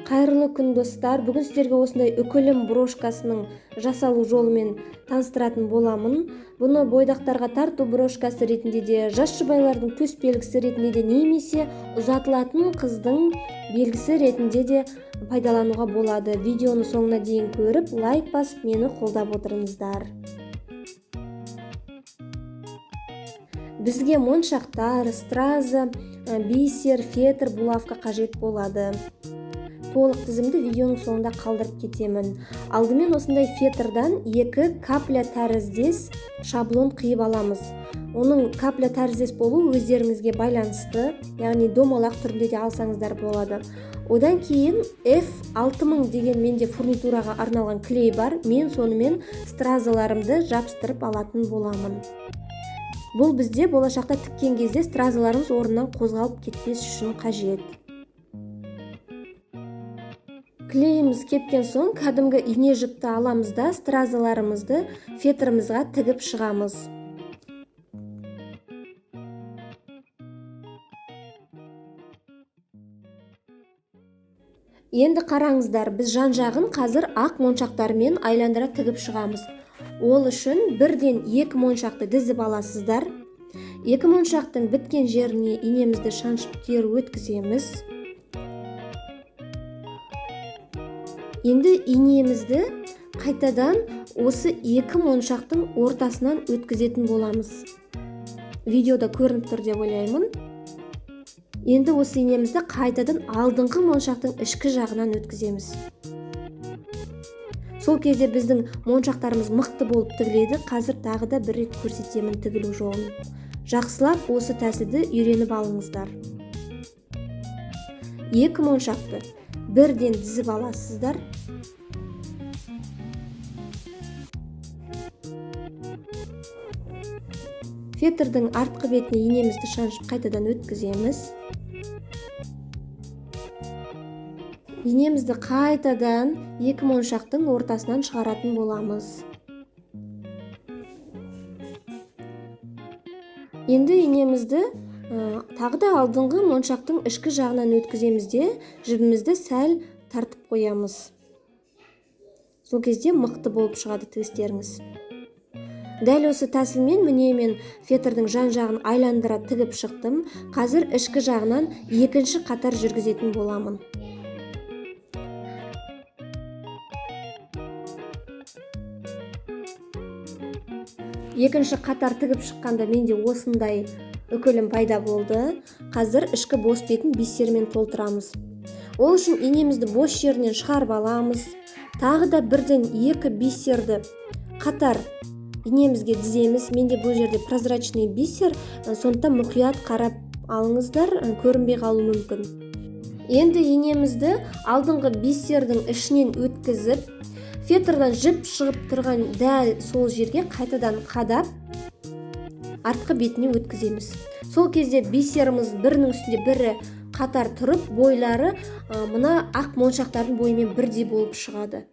Қайырлы күн, достар. Бүгін сіздерге осындай үкілім брошкасының жасалу жолымен таныстыратын боламын. Бұны бойдақтарға тарту брошкасы ретінде де, жас жұбайлардың төс белгісі ретінде де, немесе ұзатылатын қыздың белгісі ретінде де пайдалануға болады. Видеоны соңына дейін көріп, лайк басып, мені қолдап отырыңыздар. Бізге моншақтар, страза, бисер, фетр, булавка қажет болады. Толық тізімді видеоның соңында қалдырып кетемін. Алдымен осындай фетрдан екі капля тәріздес шаблон қиып аламыз. Оның капля тәріздес болуы өздеріңізге байланысты, яғни домалақ түрінде де алсаңыздар болады. Одан кейін F6000 деген менде фурнитураға арналған клей бар. Мен сонымен стразаларымды жабыстырып алатын боламын. Бұл бізде болашақта тіккен кезде стразаларымыз орнынан қозғалып кетпес үшін қажет. Клейіміз кепкен соң кәдімгі ине жіпті аламыз да стразаларымызды фетрімізға тігіп шығамыз. Енді қараңыздар, біз жан-жағын қазір ақ моншақтармен айландыра тігіп шығамыз. Ол үшін бірден екі моншақты дізіп аласыздар. Екі моншақтың біткен жеріне инемізді шаншып кері өткіземіз. Енді инемізді қайтадан осы екі моншақтың ортасынан өткізетін боламыз. Видеода көрініп тұр деп ойлаймын. Енді осы инемізді қайтадан алдыңғы моншақтың ішкі жағынан өткіземіз. Сол кезде біздің моншақтарымыз мықты болып тігіледі. Қазір тағы да бір рет көрсетемін тігілу жолын. Жақсылап осы тәсілді үйреніп алыңыздар. Екі моншақты бірден дізіп аласыздар. Фетрдің артқы бетіне инемізді шаншып қайтадан өткіземіз. Инемізді қайтадан екі моншақтың ортасынан шығаратын боламыз. Енді инемізді тағы да алдыңғы моншақтың ішкі жағынан өткіземіз де, жібімізді сәл тартып қоямыз. Сол кезде мықты болып шығады тігістеріңіз. Дәл осы тәсілмен міне мен фетрдің жан жағын айландыра тігіп шықтым. Қазір ішкі жағынан екінші қатар жүргізетін боламын. Екінші қатар тігіп шыққанда менде осындай үкілім пайда болды. Қазір ішкі бос бетін бисермен толтырамыз. Ол үшін инемізді бос жерінен шығарып аламыз. Тағы да бірден екі бисерді қатар инемізге діземіз. Менде бұл жерде прозрачный бисер, сондықтан мұқият қарап алыңыздар, көрінбей қалуы мүмкін. Енді инемізді алдыңғы бисердің ішінен өткізіп, фетрдан жіп шығып тұрған дәл сол жерге қайтадан қадап, артқы бетіне өткіземіз. Сол кезде бисеріміз бірінің үстінде бірі қатар тұрып, бойлары мына ақ моншақтардың бойымен бірдей болып шығады.